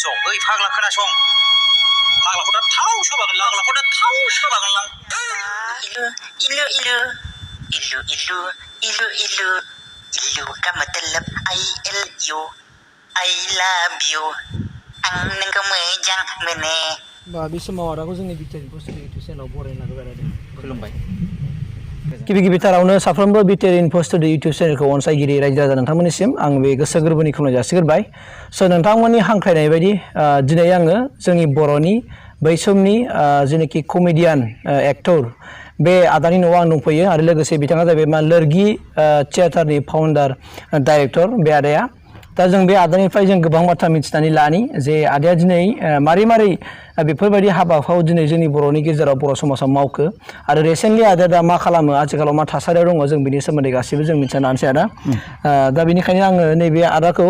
खोनासं ओइ फाग्ला खोनासं फाग्लाखौ दा थाव सोबागोन फाग्लाखौ दा थाव सोबागोन लां इलु इलु इलु इलु इलु इलु इलु इलु का मतलब ILU I love you आं नोंखौ मोजां मोनो बा बे समाव आदाखौ जोंनि बिटिआर इनफर्स इउटिउब चेनेलाव बरायना होबाय खुलुमबाय गिबि गिबिथारावनो साफ्रोमबो बिटिआर इनफर्स इउटिउब चेनेलखौ अनसायगिरि रायजो राजा नोंथांमोननिसिम आं बे गोसो गोरबोनि खुलुमनाय जासिगोरबाय स' नोंथांमोननि हांख्रायनाय बायदि दिनै आङो जोंनि बर'नि बै समनि जेनाखि कमेडियान एक्टर बे आदानि न'आव आं दंफैयो आरो लोगोसे बिथाङा जाबाय मा लोरगि थियेटारनि फाउन्डार डाइरेक्टर बे आदाया दा जों बे आदानिफ्राय जों गोबां बाथ्रा मिथिनानै लानि जे आदाया दिनै मारै मारै बेफोरबायदि हाबाखौ दिनै जोंनि बर'नि गेजेराव बर' समाजाव मावखो आरो रिसेन्टलि आदाया दा मा खालामो आथिखालाव मा थासारियाव दङ जों बिनि सोमोन्दै गासैबो जों मिथिना लानोसै आदा दा बेनिखायनो आङो नैबे आदाखौ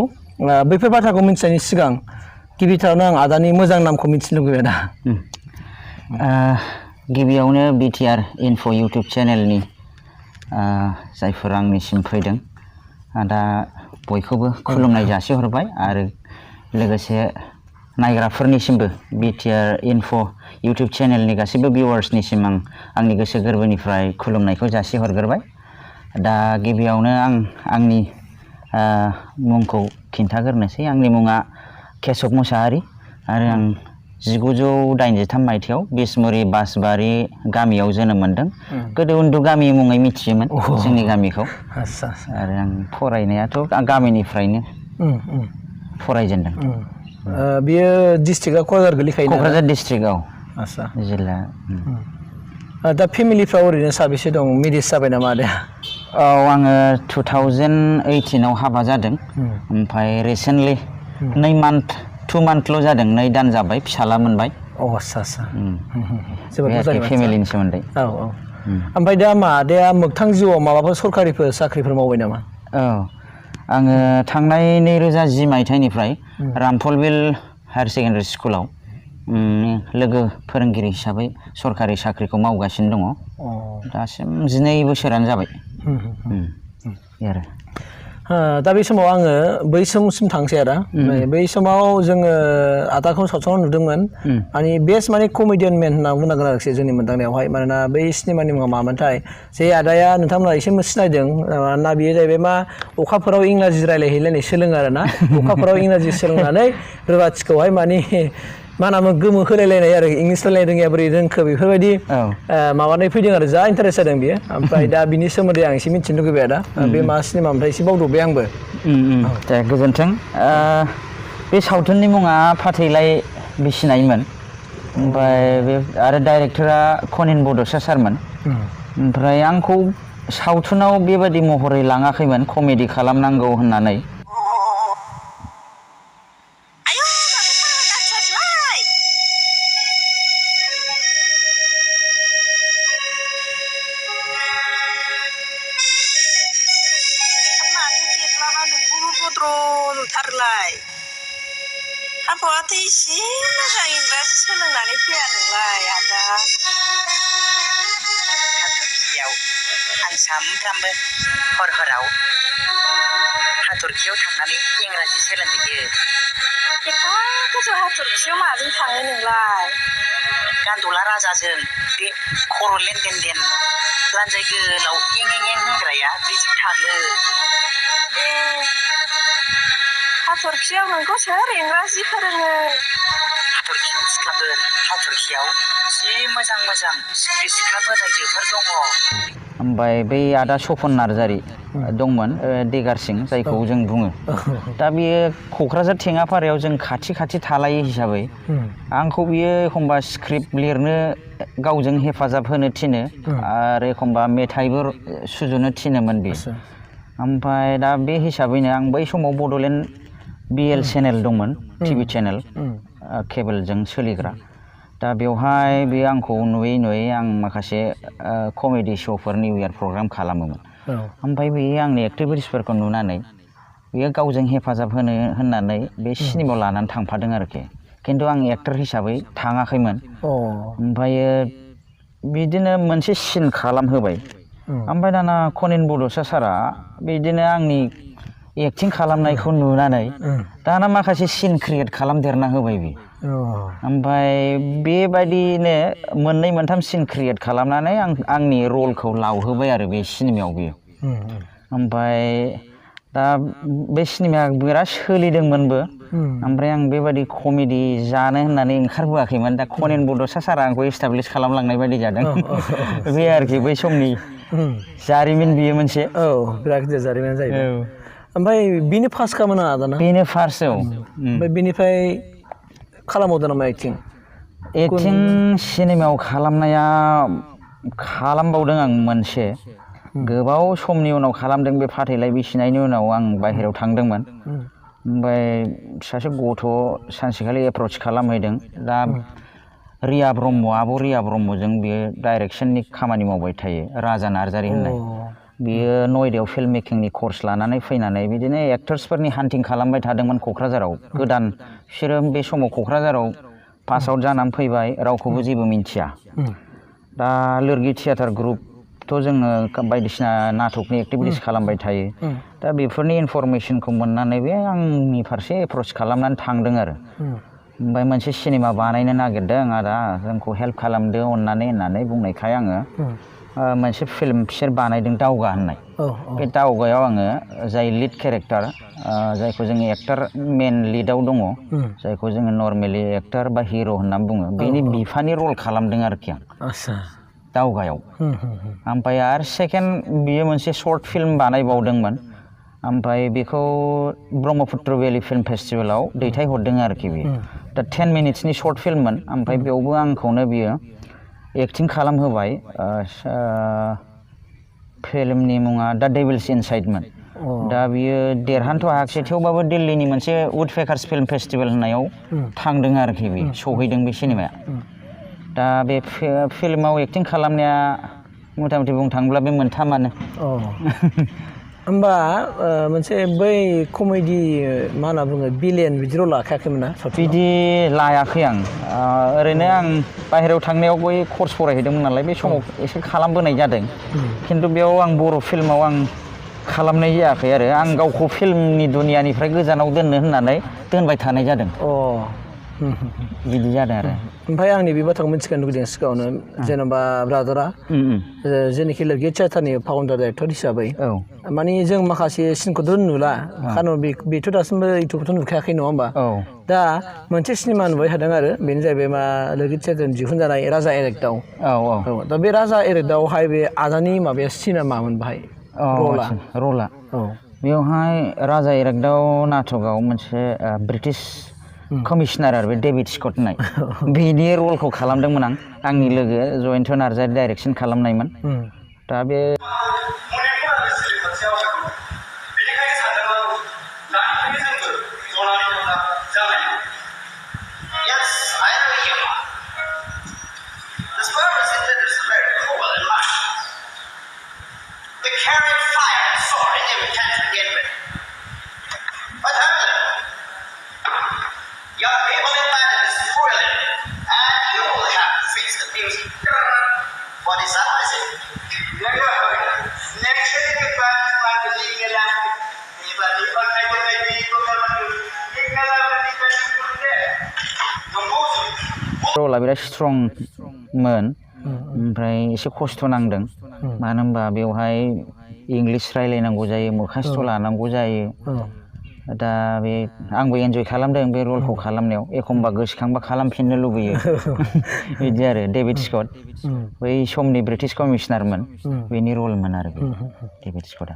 बैफोर बाथ्राखौ मिथिनायनि सिगां गिबिथारावनो आं आदानि मोजां नामखौ मिथिनो लुबैबाय दा गिबियावनो बिटिआर इनफ' इउटिउब चेनेलनि जायफोर आंनिसिम फैदों दा बयखौबो खुलुमनाय जासिहरबाय आरो लोगोसे नायग्राफोरनिसिमबो बिटिआर इनफ' इउटिउब चेनेलनि गासैबो भिउवार्सनिसिम आं आंनि गोसो गोरबोनिफ्राय खुलुमनायखौ जासिहरग्रोबाय दा गिबियावनो आं आंनि मुंखौ खिन्थाग्रोनोसै आंनि मुङा केशब मुसाहारि आरो आं 1983 मायथाइयाव बिसमुरि बासबारि गामियाव जोनोम मोनदों गोदो उन्दु गामि मुङै मिथियोमोन जोंनि गामिखौ आरो आं फरायनायाथ' गामिनिफ्रायनो फरायजेनदों बियो डिस्ट्रिक्टआ क'क्राझार गोलैखायो क'क्राझार डिस्ट्रिक्टआव आच्छा जिल्ला दा फेमिलिफ्राव ओरैनो साबेसे दं मेरिज जाबाय नामा आदाया औ आङो 2018 आव हाबा जादों ओमफ्राय रिसेन्टलि 2 मान्थल' जादों 2 दान जाबाय फिसाला मोनबाय आच्छा जोबोद मोजां फेमिलिनि सोमोन्दै औ ओमफ्राय दा मा आदाया मोगथां जिउआव माबाफोर सरकारिफोर साख्रिफोर मावबाय नामा औ आङो थांनाय 2010 मायथाइनिफ्राय रामफलबिल हायार सेकेन्डारि स्कुलाव लोगो फोरोंगिरि हिसाबै सरकारि साख्रिखौ मावगासिनो दङ दासिम 12 बोसोरानो जाबाय आरो दा बे समाव आङो बै समसिम थांसै आदा बै समाव जोङो आदाखौ सावथुनाव नुदोंमोन माने बेस्ट माने कमेडियान मेन होनना बुंनांगोन आरोखि जोंनि मोनदांनायावहाय मानोना बै सिनेमानि मुङा मामोनथाय जे आदाया नोंथांमोना एसे सिनायदों ना बेयो जाहैबाय मा अखाफोराव इंराजि रायलायहैलायनाय सोलोङो आरोना अखाफोराव इंराजि सोलोंनानै रुवाथिखौहाय माने मा होनामोन गोमो होलायलायनाय आरो इंलिस रायलायनो रोङिया बोरै रोंखो बेफोरबायदि माबानाय फैदों आरो जा इन्टारेस्ट जादों बियो ओमफ्राय दा बिनि सोमोन्दै आं एसे मिथिनो लुगैबाय आदा बे मा सिनेमा ओमफ्राय एसे बावदबबाय आंबो दे गोजोन्थों बे सावथुननि मुङा फाथैलाय बिसिनायमोन ओमफ्राय बे आरो डाइरेक्टरा कनिन बड'सा सारमोन ओमफ्राय आंखौ सावथुनाव बेबायदि महरै लाङाखैमोन कमेडि खालामनांगौ होननानै नुथारलाय हाबायाथ' एसे मोजां इंराजि सोलोंनानै फैया नोंलाय आदा हाथरखियाव आं सामफ्रामबो हराव हाथरखियाव थांनानै इंराजि सोलोंहैयो एफा गोजौ हाथरखियाव माजों थाङो नोंलाय गान्दुला राजाजों बे खर' लेनदेन लान्जाय गोलाव एं होनग्राया बेजों थाङो हाथरखियाव नोंखौ सोर इंराजि फोरोङो हाथरखिनि सिख्लाफोर हाथरखियाव जि मोजां सिख्ला मोजांजोफोर दङ ओमफ्राय बै आदा सपन नार्जारि दंमोन देगारसिं जायखौ जों बुङो दा बियो क'क्राझार थेङापारायाव जों खाथि थालायो हिसाबै आंखौ बियो एखमबा स्क्रिप्ट लिरनो गावजों हेफाजाब होनो थिनो आरो एखमबा मेथाइबो सुजुनो थिनोमोन बे ओमफ्राय दा बे हिसाबैनो आं बै समाव बड'लेण्ड BL चेनेल दंमोन टिभि चेनेल केबोलजों सोलिग्रा दा बेवहाय बे आंखौ नुयै आं माखासे कमेडि श'फोर निउ इयार प्रग्राम खालामोमोन ओमफ्राय बे आंनि एक्टिभिटिसफोरखौ नुनानै बेयो गावजों हेफाजाब होनो होननानै बे सिनेमायाव लानानै थांफादों आरोखि खिन्थु आं एक्टर हिसाबै थाङाखैमोन ओमफ्राय बिदिनो मोनसे सिन खालामहोबाय ओमफ्राय दाना कनिन बड'सा सारा बिदिनो आंनि एक्टिं खालामनायखौ नुनानै दाना माखासे सिन क्रिएट खालामदेरना होबाय बि ओमफ्राय बेबायदिनो मोननै मोनथाम सिन क्रिएट खालामनानै आंनि रलखौ लावहोबाय आरो बे सिनेमायाव बियो ओमफ्राय दा बे सिनेमाया बिराद सोलिदोंमोनबो ओमफ्राय आं बेबायदि कमेडि जानो होननानै ओंखारबोआखैमोन दा कनेन बड'सा सारा आंखौ एस्टाब्लिश खालामलांनाय बायदि जादों बे आरोखि बै समनि जारिमिन बियो मोनसे बिराद गिदिर जारिमिन जाहैबाय ओमफ्राय बिनो फार्स्ट खामोन आदाना बेनो फार्स्ट ओमफ्राय बिनिफ्राय खालामबावदों नामा एक्टिं सिनेमायाव खालामबावदों आं मोनसे गोबाव समनि उनाव खालामदों बे फाथैलाय बिसिनायनि उनाव आं बाहेरायाव थांदोंमोन ओमफ्राय सासे गथ' सानसेखालि एप्रच खालामहैदों दा रिया ब्रह्म आब' रिया ब्रह्मजों बियो डाइरेक्सननि खामानि मावबाय थायो राजा नार्जारि होननाय बियो नयदायाव फिल्म मेकिंनि कर्स लानानै फैनानै बिदिनो एक्टर्सफोरनि हान्टिं खालामबाय थादोंमोन क'क्राझाराव गोदान बिसोरो बे समाव क'क्राझाराव पास आउट जानानै फैबाय रावखौबो जेबो मिन्थिया दा लोरगि थियाटार ग्रुपथ' जोङो बायदिसिना नाटकनि एक्टिभिटिस खालामबाय थायो दा बेफोरनि इनफरमेसनखौ मोननानै बे आंनि फारसे एप्रच खालामनानै थांदों आरो ओमफ्राय मोनसे सिनेमा बानायनो नागिरदों आदा जोंखौ हेल्प खालामदो अननानै होननानै बुंनायखाय आङो मोनसे फिल्म बिसोर बानायदों दावगा होननाय बे दावगायाव आङो जाय लिड केरेक्टार जायखौ जोङो एक्टर मेन लिडआव दङ जायखौ जोङो नर्मेलि एक्टर बा हिर' होननानै बुङो बेनि बिफानि रल खालामदों आरोखि आं दावगायाव ओमफ्राय आरो सेकेन्ड बियो मोनसे सर्ट फिल्म बानायबावदोंमोन ओमफ्राय बेखौ ब्रह्मपुत्र भेलि फिल्म फेस्टिभेलाव दैथायहरदों आरोखि बियो दा 10 मिनिट्सनि सर्ट फिल्ममोन ओमफ्राय बेयावबो आंखौनो बियो एक्टिं खालामहोबाय फिल्मनि मुङा दा डेभिल्स इनसाइडमोन दा बियो देरहानोथ' हायाखिसै थेवबाबो दिल्लीनि मोनसे वुडपेकार्स फिल्म फेस्टिभेल होननायाव थांदों आरोखि बे सहैदों बे सिनेमाया दा बे फिल्माव एक्टिं खालामनाया मथा मथि बुंनो थाङोब्ला बे मोनथामानो होमबा मोनसे बै कमेडि मा होनना बुङो बिलेन बिदिल' लाखायाखैमोन ना बिदि लायाखै आं ओरैनो आं बाहेरायाव थांनायाव बै कर्स फरायहैदोंमोन नालाय बे समाव एसे खालामबोनाय जादों खिन्थु बेयाव आं बर' फिल्माव आं खालामनाय जायाखै आरो आं गावखौ फिल्मनि दुनियानिफ्राय गोजानाव दोननो होननानै दोनबाय थानाय जादों बिदि जादों आरो ओमफ्राय आंनि बे बाथ्राखौ मिथिखानो लुगैदों सिगाङावनो जेनेबा ब्रादारा जेनाखि लोरगि थियाटारनि फाउन्डार डाइरेक्टर हिसाबै माने जों माखासे सिनखौथ' नुला खारन बेथ' दासिमबो इउटुबखौथ' नुखायाखै नङा होमबा दा मोनसे सिनेमा नुबाय थादों आरो बेनो जाहैबाय मा लोरगि थियाटारनि दिहुनजानाय राजा एरेक्टआव दा बे राजा एरेक्टआवहाय बे आदानि माबाया सिना मामोन बाहाय रला बेवहाय राजा एरेक्टआव नाटकआव मोनसे ब्रिटिश कमिशनार आरो बे डेभिड स्कट होननाय बेनि रलखौ खालामदोंमोन आंनि लोगो जयन्त नार्जारि डाइरेक्सन खालामनायमोन दा बे रला बिराद स्ट्रंमोन ओमफ्राय एसे खस्थ' नांदों मानो होनबा बेवहाय इंलिस रायलायनांगौ जायो मोखास्त' लानांगौ जायो दा बे आंबो एन्जय खालामदों बे रलखौ खालामनायाव एखमबा गोसोखांबा खालामफिननो लुबैयो बिदि आरो डेभिड स्कट बै समनि ब्रिटिश कमिशनारमोन बेनि रलमोन आरो बे डेभिड स्कटआ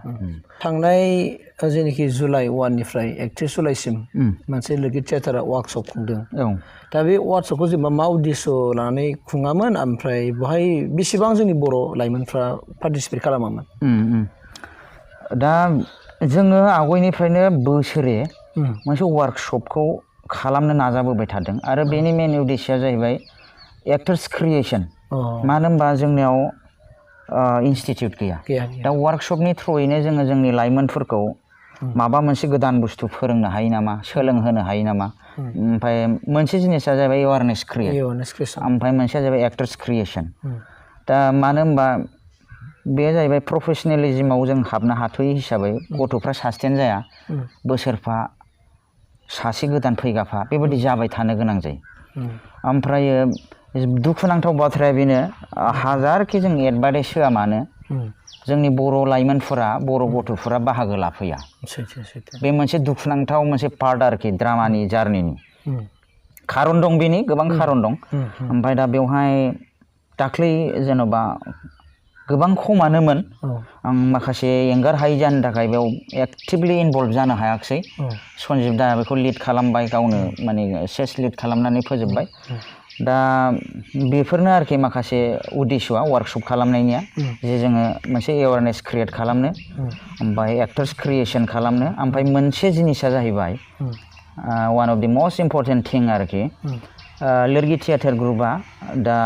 थांनाय जेनाखि जुलाइ 1निफ्राय 31 जुलाइसिम मोनसे लोरगि थियाटारा वार्कशप खुंदों दा बे वार्कशपखौ जेनेबा मा उद्देश्य लानानै खुङामोन ओमफ्राय बेवहाय बेसेबां जोंनि बर' लाइमोनफ्रा पार्टिसिपेट खालामामोन दा जोङो आवगायनिफ्रायनो बोसोरे मोनसे वार्कशपखौ खालामनो नाजाबोबाय थादों आरो बेनि मेन उद्देश्यआ जाहैबाय एक्टर्स क्रिएसन मानो होनबा जोंनियाव इनस्टिटिउट गैया दा वार्कशपनि थ्रुयैनो जोङो जोंनि लाइमोनफोरखौ माबा मोनसे गोदान बुस्थु फोरोंनो हायो नामा सोलोंहोनो हायो नामा ओमफ्राय मोनसे जिनिसा जाहैबाय एवारनेस क्रिएट ओमफ्राय मोनसेया जाहैबाय एक्टर्स क्रिएसन दा मानो होनबा बे जाहैबाय प्रफेसनेलिजिमाव जों हाबनो हाथ'यै हिसाबै गथ'फ्रा सास्टेन जाया बोसोरफा सासे गोदान फैगाफा बेबायदि जाबाय थानो गोनां जायो ओमफ्राय दुखुनांथाव बाथ्राया बेनो हाजारखि जों एडभार्टाइज होआ मानो जोंनि बर' लाइमोनफोरा बर' गथ'फोरा बाहागो लाफैया बे मोनसे दुखुनांथाव मोनसे पार्ट आरोखि ड्रामानि जार्निनि खारन दं बेनि गोबां खारन दं ओमफ्राय दा बेवहाय दाख्लै जेन'बा गोबां खमानोमोन आं माखासे एंगार हायै जानो थाखाय बेयाव एक्टिभलि इनभल्भ जानो हायाखिसै सन्जिब दा बेखौ लिड खालामबाय गावनो माने सेस लिड खालामनानै फोजोबबाय दा बेफोरनो आरोखि माखासे उद्देश्यआ वार्कशप खालामनायनिया जे जोङो मोनसे एवारनेस क्रिएट खालामनो ओमफ्राय एक्टर्स क्रिएसन खालामनो ओमफ्राय मोनसे जिनिसा जाहैबाय one of the must important थिं आरोखि लोरगि थियेटार ग्रुपआ दा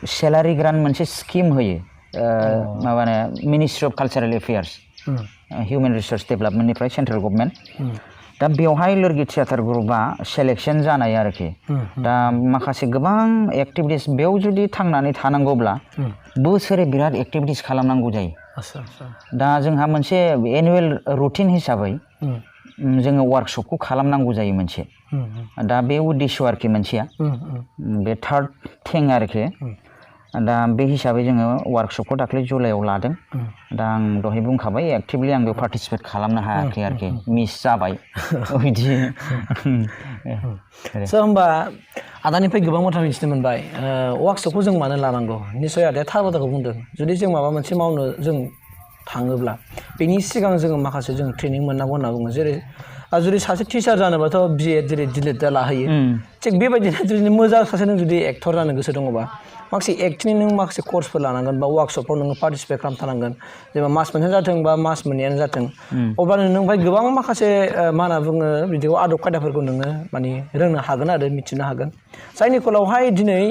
सेलारि ग्रान्ट मोनसे स्किम होयो माबानो ministry of cultural affairs human resource डेभेलपमेन्टनिफ्राय सेन्ट्रेल गभर्नमेन्ट दा बेवहाय लोरगि थियेटार ग्रुपआ सेलेक्सन जानाय आरोखि दा माखासे गोबां एक्टिभिटिस बेयाव जुदि थांनानै थानांगौब्ला बोसोरे बिराद एक्टिभिटिस खालामनांगौ जायो दा जोंहा मोनसे एनुवेल रुटिन हिसाबै जोङो वार्कशपखौ खालामनांगौ जायो मोनसे दा बे उद्देश्य आरोखि मोनसेया बे थार्ड थिं आरोखि दा बे हिसाबै जोङो वार्कशपखौ दाख्लै जुलाइआव लादों दा आं दहाय बुंखाबाय एक्टिभलि आं बेयाव पार्टिसिपेट खालामनो हायाखै आरोखि मिस जाबाय बिदि होमबा आदानिफ्राय गोबां बाथ्रा मिथिनो मोनबाय वार्कशपखौ जों मानो लानांगौ निस्सय आदाया थार बाथ्राखौ बुंदों जुदि जों माबा मोनसे मावनो जों थाङोब्ला बेनि सिगां जोङो माखासे जों ट्रेनिं मोननांगौ होनना बुङो जेरै जुदि सासे टिचार जानोबाथ' बिएड जेरै डिलेट लाहैयो थिग बेबायदिनो जुदि मोजां सासे नों जुदि एक्टर जानो गोसो दङबा माखासे एक्टिंनि नों माखासे कर्सफोर लानांगोन बा वार्कशपफ्राव नोङो पार्टिसिपेट खालामथारनांगोन जेनेबा मास मोनसेयानो जाथों बा मास मोननैयानो जाथों अब्लानो नों ओमफ्राय गोबां माखासे मा होनना बुङो बिदिखौ आदब खायदाफोरखौ नोङो माने रोंनो हागोन आरो मिथिनो हागोन जायनि फलावहाय दिनै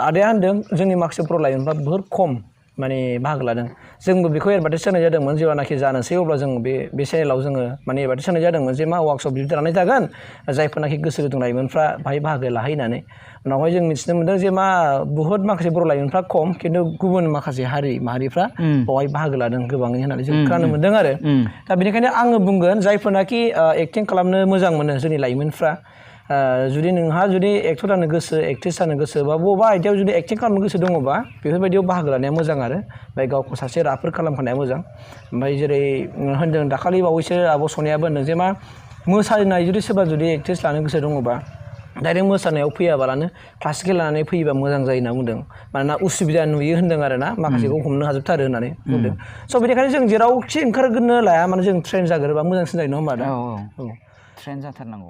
आदाया होनदों जोंनि माखासे बर' लाइमोनफ्रा बहुद खम माने बाहागो लादों जोंबो बेखौ एडभार्टाइज होनाय जादोंमोन जेब्लानाखि जानोसै अब्ला जों बे चेनेलाव जोङो माने एडभार्टाइज होनाय जादोंमोन जे मा वार्कशप बिदि लानाय जागोन जायफोरनाखि गोसो गुदुं लाइमोनफ्रा बाहाय बाहागो लाहैनानै उनावहाय जों मिथिनो मोनदों जे मा बुहुत माखासे बर' लाइमोनफ्रा खम खिन्थु गुबुन माखासे हारि माहारिफ्रा बावहाय बाहागो लादों गोबाङै होननानै जों खोनानो मोनदों आरो दा बेनिखायनो आङो बुंगोन जायफोरनाखि एक्टिं खालामनो मोजां मोनो जोंनि लाइमोनफ्रा जुदि नोंहा जुदि एक्टर जानो गोसो एक्ट्रेस जानो गोसो बा बबेबा आयदायाव जुदि एक्टिं खालामनो गोसो दङबा बेफोरबायदियाव बाहागो लानाया मोजां आरो ओमफ्राय गावखौ सासे राफोद खालामखानाया मोजां ओमफ्राय जेरै होनदों दाखालि बावैसो आब' सनियाबो होनदों जे मा मोसानाय जुदि सोरबा जुदि एक्ट्रेस लानो गोसो दङबा डाइरेक्ट मोसानायाव फैयाबालानो क्लासिकेल लानानै फैयोबा मोजां जायो होनना बुंदों मानोना उसुबिदा नुयो होनदों आरो ना माखासेखौ हमनो हाजोबथारो होननानै बुंदों स' बेनिखायनो जों जेरावखि ओंखारग्रोनो लाया माने जों ट्रेन जाग्रोबा मोजांसिन जायो नङा होमबा दा ट्रेन जाथारनांगौ